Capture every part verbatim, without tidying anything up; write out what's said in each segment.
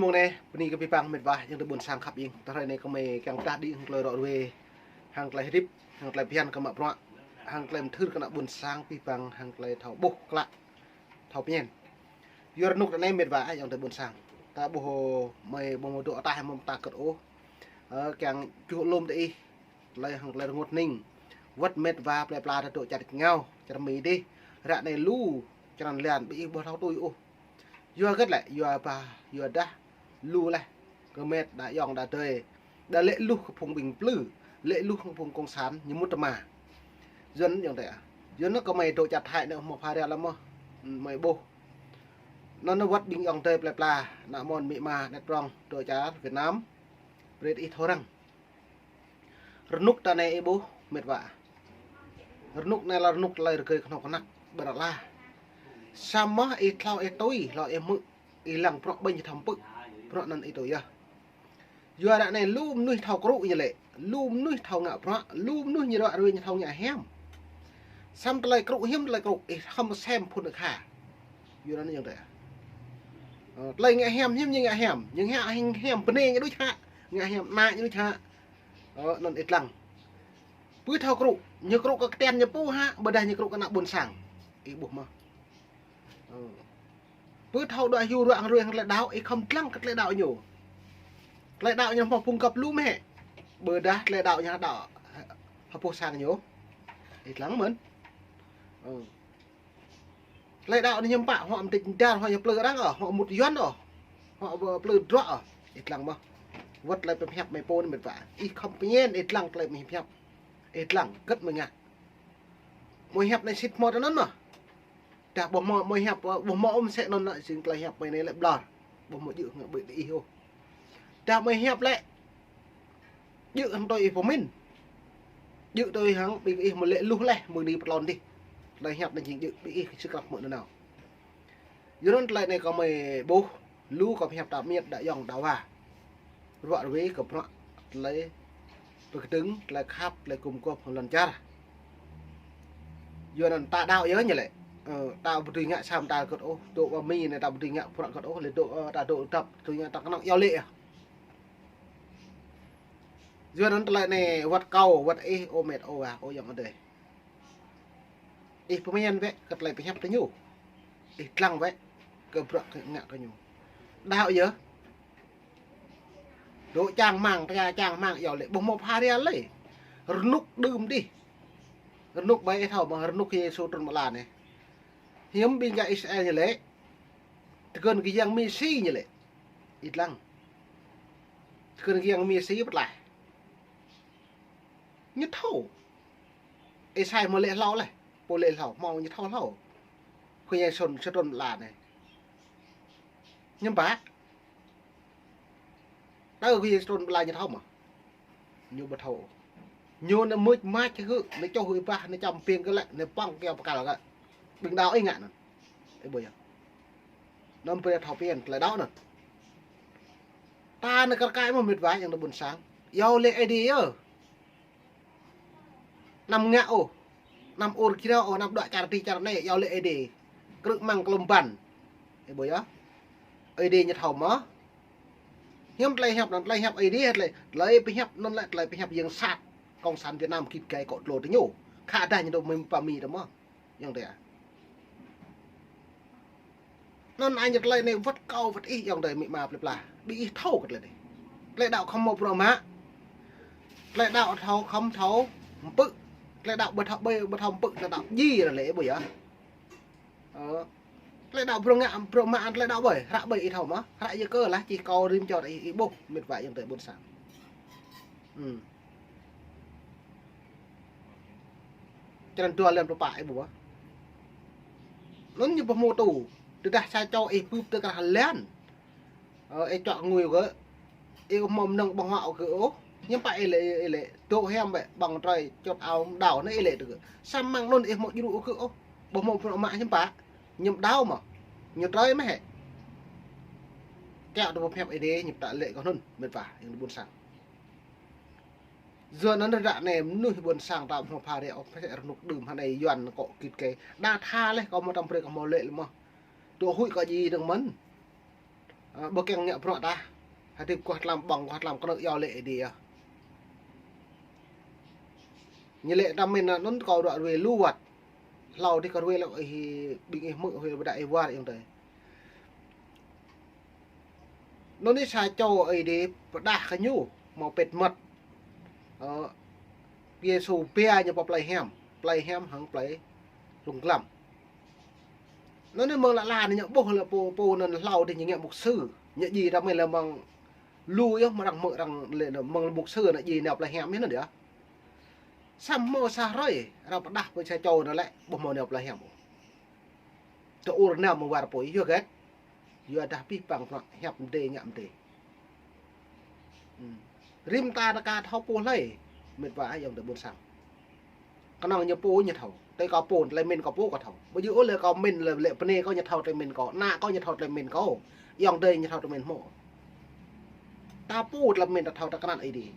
Mông anai, bơni kơ abih bang mĕt wa, ayŏng adơi ƀuôn sang khăp ing. Tơlơi anai kâo mơi kiăng pơdah đĭ hăng tơlơi ră ruai, hăng tơlơi hơdip, hăng tơlơi phiăn kơ mă bruă, hăng tơlơi mơthưr kơ ană ƀuôn sang abih bang, hăng tơlơi thâo ƀuh klă, thâo pơñen. Yua rơnŭk ră anai mĕt wa, ayŏng adơi ƀuôn sang. Ta ƀuh mơi ƀu mơdŏ ataih mơ̆ng ta kơt ôh. Ơ, kiăng čuh lŏm tơ ih. Tơlơi hăng tơlơi rơngot hning. Wơ̆t mĕt wa plơi pla ta dŏ čar rơngiao, čar Mi dih. Ră anai lu črăn lian ƀing ih ƀu thâo tui ôh. Yua hơget lĕ, yua ba, yua dah lu laih kơ mĕt đa ayŏng đa adơi. Đa lê̆ luh kơ phung ƀing plư, lê̆ luh kơ phung cộng sản, ñu mŭt tơma. Yua anŭn ayŏng adơi ah. Yua anŭn kơ mơi dŏ čar Thái anai hmâo pha ria lăm mơ̆, mơi ƀuh. Anŭn wơ̆t ƀing ayŏng adơi plơi pla, ană mơnuih Mi Ma, ană prŏng, dŏ čar Việt Nam. Brơi ih thâo răng. Rơnŭk ta anai ih ƀuh, mĕt wa. Rơnŭk anai lĕ rơnŭk tơlơi rơgơi kơhnâo kơnăk ƀơi ră la. Samơ̆ ih hlâo ih tui, hlâo ih hmư̆, ih lăng bruă ƀing ñu thâo pơpŭ, bruă anŭn ih tui yơh. Yua ră anai lu mơnuih thâo krŭ ñu lĕ, lu mơnuih thâo ngă bruă, lu mơnuih ñu ră ruai ñu thâo ngă hiam. Samơ̆ tơlơi krŭ hiam tơlơi krŭ, ih hăm sem phŭn ih kha. Yua anŭn ayŏng adơi ah. Ơ, tơlơi ngă hiam hiam ñu ngă hiam, ñu ngă hiam bơnai ñu đôč hă, ngă hiam ană ñu đôč hă. Ơ, anŭn ih lăng. Pơ thâo krŭ, ñu krŭ kơ kơtian ñu pô hă, ƀôdah ñu krŭ kơ ană ƀuôn sang. Ih ƀuh mơ̆. Ơ. Pơ thâo đuaĭ hyu ruă hăng ruai hăng tơlơi đaŏ, ih khŏm lăng kơ tơlơi đaŏ ñu. Tơlơi đaŏ ñu hmâo phung găp lu mơ̆ hĕ. Ƀôdah tơlơi đaŏ ñu đaŏ hơpô sang ñu. Ih lăng mơ̆n. Ơ. Tơlơi đaŏ anai hiư̆m pă, hŏ mơdĕč mơdar, hŏ ñu plư arăng ôh, hŏ mŭt Yuan ôh, hŏ plư drŏ ôh. Ih lăng mơ̆. Wơ̆t tơlơi pơhiăp mơi pô anai mĕt wa. Ih khŏm pơñen, ih lăng tơlơi mơi hiăp. Ih lăng, hơget mơi ngă. Mơi hiăp anai sĭt hmâo tơ anŭn mơ̆. Dah ƀu hmâo mơi hiăp, ƀu hmâo ôm sĕ anŭn ană, jing tơlơi hiăp mơi anai lĕ ƀlŏr. Ƀu hmâo djơ̆ ngă ƀơi ih ôh. Dah mơi hiăp lĕ. Djơ̆ hăng tui ih pơmĭn. Djơ̆ tui hăng ƀing ih mơ̆ lê̆ luh laih, mơ̆ng anai pơtlôn dih. Tơlơi hiăp anai jing djơ̆ ƀing ih sĭt krăp mơ̆ nanao. Yua anŭn tơlơi anai kâo mơi ƀuh, lu kâo pơhiăp ta miêt đa ayŏng đa wa. Ruă ruai kơ bruă tơlơi pơkơdơ̆ng, tơlơi khăp, tơlơi gum gôp hăng lŏn čar. Yua anŭn ta đaŏ yơh ñu lĕ. Ơ, ta ƀu dưi ngă sam ta kơt ôh, dŏ ƀơi Mi anai ta ƀu dưi ngă bruă kơt ôh, lĕ dŏ, ơ, ta dŏ dăp, dưi ngă ta kơnơ̆ng iâu lê̆ yơh. Yua anŭn tơlơi anai wơ̆t kâo, wơ̆t ih, ơ mĕt, ơ wa, ơ ayŏng adơi. Ih pơmĭn wơ̆t kơ tơlơi pơhiăp tơ ñu. Ih lăng wơ̆t kơ bruă kơ ngă kơ ñu. Đaŏ yơh. Dŏ čang rơmang, tơngia čang rơmang iâu lê̆, ƀu hmâo pha ria lơi. Rơnŭk đưm dih. Rơnŭk ƀai ih thâo mơ̆, rơnŭk Yêsu trŭn ƀơi ala anai. Hiư̆m ƀing gah Israel ñu lĕ. Tơgŭn kơ Yang Mêsi ñu lĕ. Ih lăng. Tơgŭn kơ Yang Mêsi pơtlaih. Ñu thâo. Êsai hmâo lê̆ hlâo laih, pô lê̆ hlâo, hmâo ñu thâo hlâo. Khua Yang Yêsu, Yêsu trŭn ƀơi ala anai. Hiư̆m pă. Tơ Khua Yang Yêsu trŭn ƀơi ala ñu thâo mơ̆. Ñu ƀu thâo. Ñu anai mưč mač hơ̆, anai čoh hơ̆ ih bah, anai čăm ping kơ lĕ, anai pŏng kơyâo pơkăl kơ. Ƀing đaŏ ih ngă anŭn. Ih ƀuh yơh. Anŭn brơi thâo pơhiăp tơlơi đaŏ anŭn. Ta anai kar kaĭ mơ̆ mĕt wa ayŏng adơi ƀuôn sang. Iâu lê̆ Ơi Adai yơh. Anăm ngă ôh. Anăm ur kơyâo ôh, anăm đuaĭ čar adih čar anai, iâu lê̆ Ơi Adai. Krư̆ mơ̆ng klŏm ƀăn. Ih ƀuh yơh. Ơi Adai ñu thâo mơ̆. Hiư̆m tơlơi hiăp anŭn, tơlơi hiăp Ơi Adai, tơlơi, tơlơi pơhiăp anŭn lĕ, tơlơi pơhiăp yang sat. Cộng sản Việt Nam git gai kŏ tlô tơ ñu. Khă dah ñu dŏ mơ̆ng pơ Mi tơ mơ̆. Ayŏng adơi ah. Anŭn anai tơlơi anai wơ̆t kâo wơ̆t ih ayŏng adơi amĭ ama plơi pla. Ƀing ih thâo kơ tơlơi anai. Tơlơi đaŏ khŏm hmâo bruă mă. Tơlơi đaŏ thâo khŏm thâo pơpŭ. Tơlơi đaŏ ƀu thâo ƀu, ƀu thâo pơpŭ tơlơi đaŏ djai ră lĕ ih ƀuh yơh. Ơ. Tơlơi đaŏ bruă ngă, bruă mă tơlơi đaŏ ƀơi. Hră ƀơi ih thâo mơ̆. Hră Yakơ lah čih kâo rĭm čô ih, ih ƀuh mĕt wa ayŏng adơi ƀuôn sang. Ư. Črăn dua lăm tơpă ih ƀuh. Anŭn ñu ƀu hmâo tŭ. Tơdah sa čô ih bưp tơ krah lăn. Ơ, ih čŏk ngui kơ. Ih hmâo mơnơ̆ng ƀơ̆ng huă kơ ôh. Hiư̆m pă ih lĕ, ih lĕ. Dŏ hiam ƀĕ ƀơ̆ng trơi čŏt ao mơdâo anai ih lĕ tơ kơ. Samơ̆ anŭn ih hmâo djru kơ ôh. Ƀu hmâo bruă mă hiư̆m pă. Ñu mơdâo mơ̆. Ñu trơi mơ̆ hĕ. Kiaŏ tơ ƀu pơhiăp Ơi Adai ñu pơtă lĕ kơ anŭn. Mĕt wa, ayŏng adơi ƀuôn sang. Yua anŭn ră anai mơnuih ƀuôn sang ta hmâo pha ria ôh, pơsĕ rơnŭk đưm hă anai Yuan kŏ git gai. Đa tha laih kâo hmâo tăm brơi kâo hmâo lê̆ lĕ mơ̆. Dŏ huĭ kâo djai dơ̆ng mơ̆n. Ơ, ƀu kiăng ngă bruă tah. Hơdip kơkuh tlam ƀơ̆ng, kơkuh tlam kơnơ̆k iâu laĭ Ơi Adai yơh. Ñu laĭ tơdah mĭn anŭn kâo ruă ruai lu wơ̆t. Hlâo adih kâo ruai lĕ ih ƀing ih hmư̆, ih ƀu đaŏ ih wơr yơh tơi. Anŭn yơh sa čô Ơi Adai pơdah kơ ñu hmâo pĕt mơmŏt. Ơ, Yêsu ba ñu pơ plei hiam, plei hiam hăng plei hlung glăm. Anŭn yơh mơ̆ng lă lă anai ñu ƀuh lĕ pô, pô anŭn hlâo adih ñu ngă mục sư. Ñu djai tơdah mĭn lĕ mơ̆ng lu yơh mơ̆ng arăng hmư̆ arăng laĭ anŭn mơ̆ng mục sư anŭn djai nao plei hiam yơh anŭn yơh. Samơ̆ sa hrơi arăng pơdah pơ sa čô anŭn lĕ ƀu hmâo nao plei hiam ôh. Tơ ur nao mơ̆ng wơr apui yơh hơget. Yua dah abih bang bruă hiăp mdê ngă mdê. Rim ta rơka thâo pô hlơi, mĕt wa ayŏng adơi ƀôn sang. Kơnơ̆ng ñu pô ñu thâo. Tơi kâo pô, tơlơi mĭn kâo pô kâo thâo. Ƀu djơ̆ ôh lĕ kâo mĭn lĕ, lĕ bơnai kâo ñu thâo tơlơi mĭn kâo, ană kâo ñu thâo tơlơi mĭn kâo, ayŏng adơi ñu thâo tơlơi mĭn hmâo. Ta pô tơlơi mĭn ta thâo ta krăn Ơi Adai.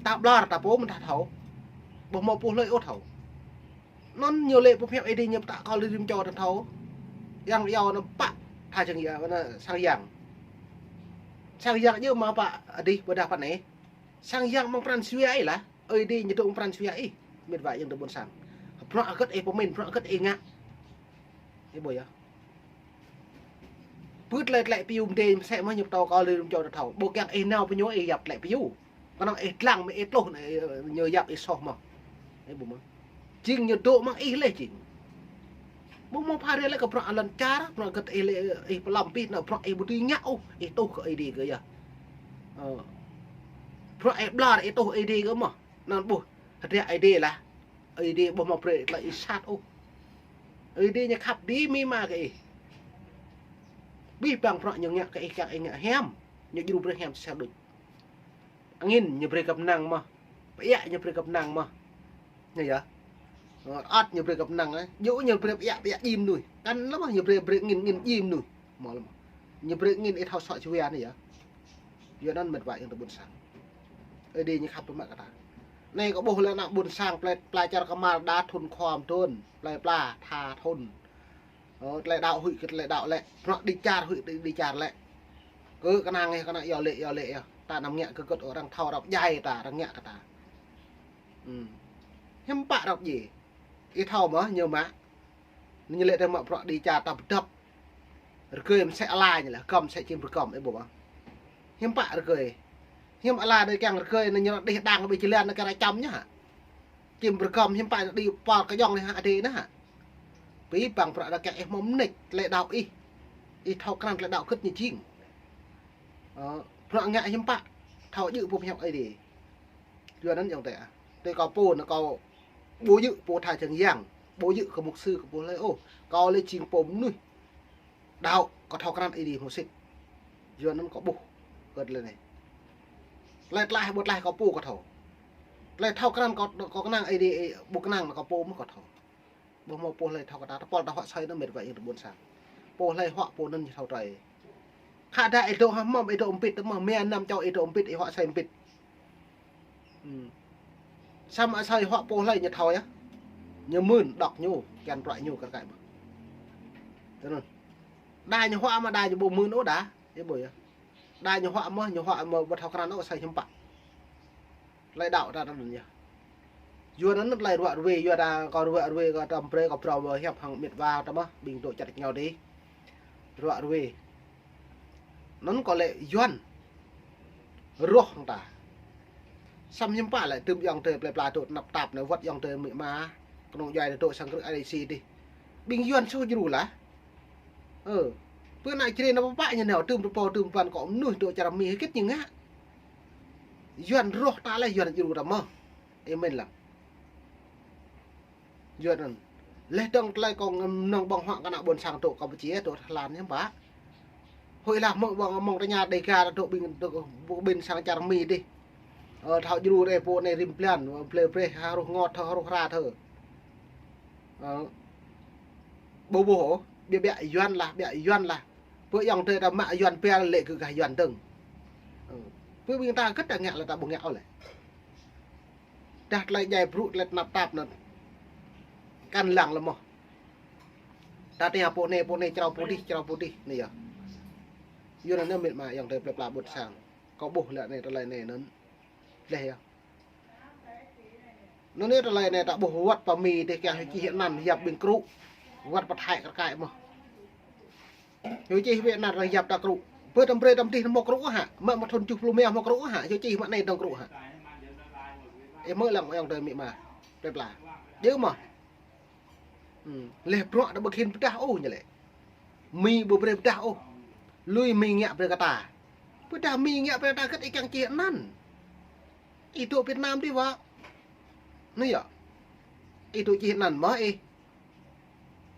Ta ƀlŏr ta pô mơ̆n ta thâo. Ƀu hmâo pô hlơi ôh thâo. Anŭn ñu lĕ pơhiăp Ơi Adai ñu pơtă kâo lĕ rĭm čô ta thâo. Yang iâu anŭn pă tha sang yang, anŭn sang yang. Sang yang djơ̆ mă pă adih ƀôdah pă anai. Sang yang mơ̆ng pran jua ih lah. Ơi Adai ñu dŏ mơ̆ng pran jua ih. Mĕt wa ayŏng adơi ƀôn sang. Bruă hơget ih pơmĭn, bruă hơget ih ngă. Ih ƀuh yơh. Pơ̆t lĕ tlĕ piu mdê mơsĕ mơ̆n ñu pơtô kâo lĕ rĭm čô ta thâo. Ƀu kiăng ih nao pơ ñu ih yap tlĕ piu. Kơnơ̆ng ih dlăng mơ̆ ih tluh anai, ñu yap ih soh mơ̆n. Ih ƀuh mơ̆n. Jing ñu dŏ mơ̆ng ih lĕ jing. Ƀu hmâo phara lĕ kơ bruă lŏn čar, bruă hơget ih lĕ ih pơlăm abih anŭn bruă ih ƀu dưi ngă ôh, ih tuh kơ Ơi Adai kơ yơh. Ơ. Bruă ih ƀlŏr ih tuh Ơi Adai kơ mơ̆n. Anŭn ƀuh, hơdră Ơi Adai lah. Ơi Adai ƀu hmâo brơi tơlơi ih sat ôh. Ơi Adai ñu khăp đĭ amĭ ama kơ ih. Abih bang bruă ñu ngă kơ ih kiăng ih ngă hiam. Ñu djru brơi hiam sa đôč. Angĭn ñu brơi kơ pơnăng mơ̆n. Pơiă ñu brơi kơ pơnăng mơ̆n. Anai yơh. Ơ, ăt ñu brơi kơ pơnăng, ơ. Djơ̆ ñu brơi pơiă, pơiă djim mơnuih. Kăn lơ̆m ñu brơi, brơi angĭn, angĭn djim mơnuih. Hmâo lơ̆m. Ñu brơi angĭn ih thâo sŏ čua anai yơh. Yua anŭn mĕt wa ayŏng adơi ƀôn sang. Ơi Adai ñu khăp biă mă kơ ta. Anai kâo ƀuh lĕ ană ƀôn sang plei, plei čar kơmar đa thŭn khŏm thŭn, plei pla tha thŭn. Ơ, tơlơi đaŏ huĭ kơ tơlơi đaŏ lĕ, bruă đĭ čar huĭ đĭ, đĭ čar lĕ. Kơ kơnang ih, kơnang iâu laĭ, iâu laĭ yơh. Ta anăm ngă kơ hơget ôh, arăng thâo arăng djai ta, arăng ngă kơ ta. Hiư̆m pă arăng djai. Ih thâo mơ̆, ñu mă. Ñu lĕ tơ mă bruă đĭ čar ta pơdŏp. Rơgơi mơsĕ ala ñu lĕ, gŏm mơsĕ čim rơgŏm, ih ƀuh mơ̆. Hiư̆m pă rơgơi. Hiư̆m ala đơi kiăng rơgơi, ñu đih đang ƀơi jơlan, ñu kiăng čăm ñu hă. Čim rơgŏm hiư̆m pă đĭ pôl kơjŏng anai hă, adih anai hă. Abih bang bruă đa kiăng ih hmâo mơneč, tơlơi đaŏ ih. Ih thâo krăn tơlơi đaŏ hơget ñu jing. Ơ, bruă ngă hiư̆m pă, thâo djơ̆ pơhiăp Ơi Adai. Yua anŭn ayŏng adơi ah. Tơi kâo pô anŭn kâo ƀu djơ̆ pô tha sang yang, ƀu djơ̆ kơ mục sư kơ pô hlơi ôh. Kâo lĕ jing pô mơnuih đaŏ, kâo thâo krăn Ơi Adai hmâo sĭt. Yua anŭn kâo ƀuh kơ tơlơi anai. Tơlơi tlaih ƀu tlaih kâo pô kâo thâo. Tơlơi thâo krăn kâo, kâo kơnang Ơi Adai, ƀu kơnang kâo pô mơ̆n kâo thâo. Ƀu hmâo pô hlơi thâo kơ ta, tơpul ta huă asơi anŭn mĕt wa ayŏng adơi ƀôn sang. Pô hlơi huă pô anŭn ñu thâo trơi. Khă dah ih dŏ hă mơ̆m ih dŏ mpit, mơ̆ mia năm čô ih dŏ mpit, ih huă asơi mpit. Samơ̆ asơi huă pô hlơi ñu thâo yơh. Ñu mưn đŏk ñu, kiăng bruă ñu kar kaĭ mơ̆n. Tui anŭn. Đa ñu huă mơ̆ đa ñu ƀu mưn ôh đa, ih ƀuh yơh. Đa ñu huă mơ̆, ñu huă mơ̆ ƀu thâo krăn ôh asơi hiư̆m pă. Tơlơi đaŏ ta tui anŭn yơh. Yua anŭn tơlơi ruă ruai, yua ta kâo ruă ruai kâo tơm brơi kâo phrâo mơ̆ hiăp hăng mĕt wa ta mơ̆, ƀing dŏ čar ñu dih. Ruă ruai. Anŭn kâo lĕ Yuan. Rŏh hăng ta. Samơ̆ hiư̆m pă lĕ tơm ayŏng adơi plei pla dŏ tơnap tap anai wơ̆t ayŏng adơi amĭ ama. Kơnung djuai dŏ sang krư̆ ai si dih. Ƀing Yuan soh djru lah. Ơ. Pơ ană Jrai ană pơpă ñu nao tơm tơpô tơm pơpăn kơ mơnuih dŏ čar Mi hơget ñu ngă. Yuan rŏh ta lĕ Yuan djru ta mơ̆. Ih mĭn lăng. Yua anŭn. Leh dơ̆ng tơlơi kâo mơnơ̆ng ƀơ̆ng huă kơ ană ƀôn sang dŏ Kampuchia, dŏ Thái Lan hiư̆m pă. Huĭ lah mơ̆ng ƀơ̆ng mơ̆ng tơña Dêga dŏ ƀing, dŏ ƀing sang čar Mi dih. Ơ, thâo djru rai pô anai rĭm blan, blơi brơi, harus ngot thâo, harus hra thâo. Ơ, ƀu ƀuh ôh, biă biă Yuan lah, biă Yuan lah. Pơ ayŏng adơi ta mă Yuan pia lĕ kơ gah Yuan dơ̆ng. Ơ, pơ ƀing ta hơget ta ngă lĕ ta ƀu ngă ôh lĕ. Dah tơlơi djai brŭ tơlơi tơnap tap anŭn. Kăn lăng lơ̆m mơ̆. Ta tơña pô anai, pô anai črâo pô dih, črâo pô dih. Anai yơh. Yua anŭn mĭt ma ayŏng adơi plơi pla ƀôn sang. Kâo ƀuh lĕ anai tơlơi anai anŭn. Leh yơh. Anŭn anai tơlơi anai ta ƀuh wơ̆t pơ Mi dih kiăng hyu čih anăn yap ƀing krŭ. Wơ̆t pơ Thái kar kaĭ mơh. Hyu čih ƀing anăn arăng yap ta krŭ. Bơ tăm brơi tăm dih hmâo krŭ hă. Mă mă thŭn tơjuh pluh rơma hmâo krŭ hă. Hyu čih mă anai dơ̆ng krŭ hă. Ih mơ̆ lăng ayŏng adơi mĭt ma. Plơi pla. Djơ̆ mơh. Hm, leh bruă ta ƀu khĭn pơdah ôh ñu lĕ. Mi ƀu brơi pơdah ôh. Lui Mi ngă brơi kơ ta. Pơdah Mi ngă brơi ta kơ̆t ih kiăng čih anăn. Ih dŏ Việt Nam dih wă. Anai yơh. Ih dŏ čih anăn mơh ih.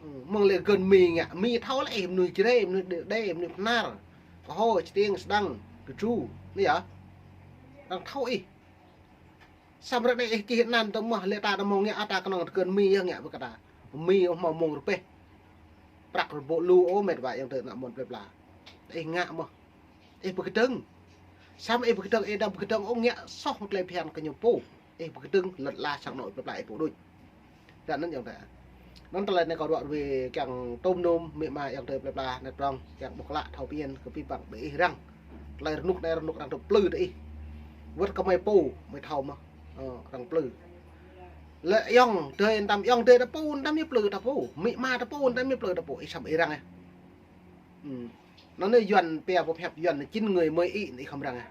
Hm, mơ̆ng lĕ gơ̆n Mi ngă, Mi thâo lĕ ih mơnuih Jrai, mơnuih Đê, mơnuih Bahnar. Kơho, Stiêng, Sêdang, Kơtru. Anai yơh. Arăng thâo ih. Samơ̆ ră anai ih čih anăn tơ mơh lĕ ta tơ mơ̆ng ngă ta kơnơ̆ng tơgơ̆n Mi yơh ngă brơi kơ ta. Mi ôh hmâo mơ̆ng rơbeh. Prăk rơbô̆ lu ôh mĕt wa ayŏng adơi ană mơnuih plơi pla. Ih ngă mơh. Ih pơkơdơ̆ng. Samơ̆ ih pơkơdơ̆ng ih đăm pơkơdơ̆ng ôh ngă soh tơlơi phiăn kơ ñu pô. Ih pơkơdơ̆ng lăt la sang anŏ plơi pla ih pô đôč. Ră anŭn ayŏng adơi. Anŭn tơlơi anai kâo ruă ruai kiăng tôm nôm mĭt ma ayŏng adơi plơi pla anai prŏng kiăng ƀuh klă thâo pơmĭn kơ abih bang ƀing ih răng. Tơlơi rơnŭk anai rơnŭk arăng tŭ plư tơ ih. Wơ̆t kơ mơi pô mơi thâo mơh. Ơ, arăng plư. Lĕ ayŏng adơi tăm ayŏng adơi ta pô tăm ñu plư ta pô. Mĭt ma ta pô tăm ñu plư ta pô. Ih samơ̆ ih răng ih. Hm. Anŭn anai Yuan pia pơhiăp Yuan chín người mười ý ih khŏm răng ih.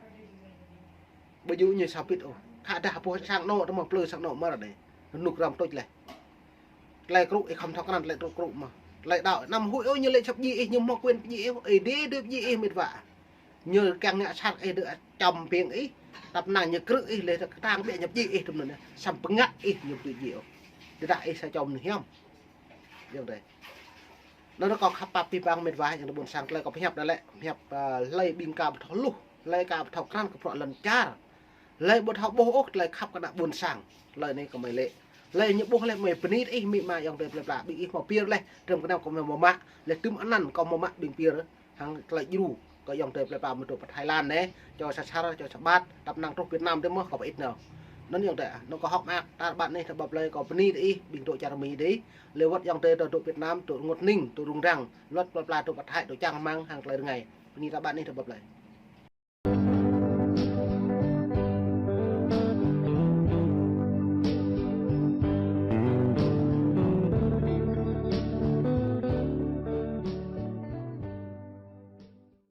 Ƀu djơ̆ ñu sa bit ôh. Khă dah pô sang anŏ tơ mơ̆ plư sang anŏ mơ̆ ră anai. Rơnŭk răm tôč leh. Tơlơi krŭ ih khŏm thâo krăn tơlơi krŭ krŭ mơh. Tơlơi đaŏ anăm huĭ ôh ñu lĕ sa pơdjai ih ñu hmâo quyền pơdjai ih. Ih dê dê pơdjai ih mĭt wa. Ñu kiăng ngă sat ih dŏ čăm ƀing ih. Tăp năng ñu krư̆ ih leh tơkang ƀiă ñu pơdjai ih tơm anŭn. Samơ̆ pơngăt ih ñu ƀu pơdjai ih ôh. Tơdah ih sa čom hiam. Ayŏng adơi. Anŭn kâo khăp pap abih bang mĕt wa ayŏng adơi ƀôn sang tơlơi kâo pơhiăp anai lĕ. Pơhiăp, ơ, hlơi ƀing ka ƀu thâo hluh. Hlơi ka ƀu thâo krăn kơ bruă lŏn čar. Hlơi ƀu thâo ƀuh ôh tơlơi khăp kơ ană ƀôn sang. Tơlơi anai kơ mơi lĕ. Hlơi ñu ƀuh lĕ mơi bơni ih mĭt ma ayŏng adơi plơi pla ƀing ih hmâo pir leh. Trơm kơnăm kâo hmâo mă. Leh tơm anăn kâo hmâo mă ƀing pir. Hăng tơlơi djru. Kơ ayŏng adơi plơi pla mơ̆ dŏ pơ Thái Lan anai. Čô sa sar, čô sa ƀat. Tăp năng truh Việt Nam dih mơh kâo pơit nao. Anŭn ayŏng adơi. Anŭn kâo hơ̆k mơak. Tar ƀar anai ta ƀăp lơi kâo bơni tơ ih. Ƀing dŏ čar Mi dih. Leh wơ̆t ayŏng adơi dŏ Việt Nam dŏ rơngot hning. Dŏ rŭng răng. Wơ̆t plơi pla dŏ pơ Thái dŏ čang rơmang hăng tơlơi rơngai. Bơni tar ƀar anai ta ƀăp lơi.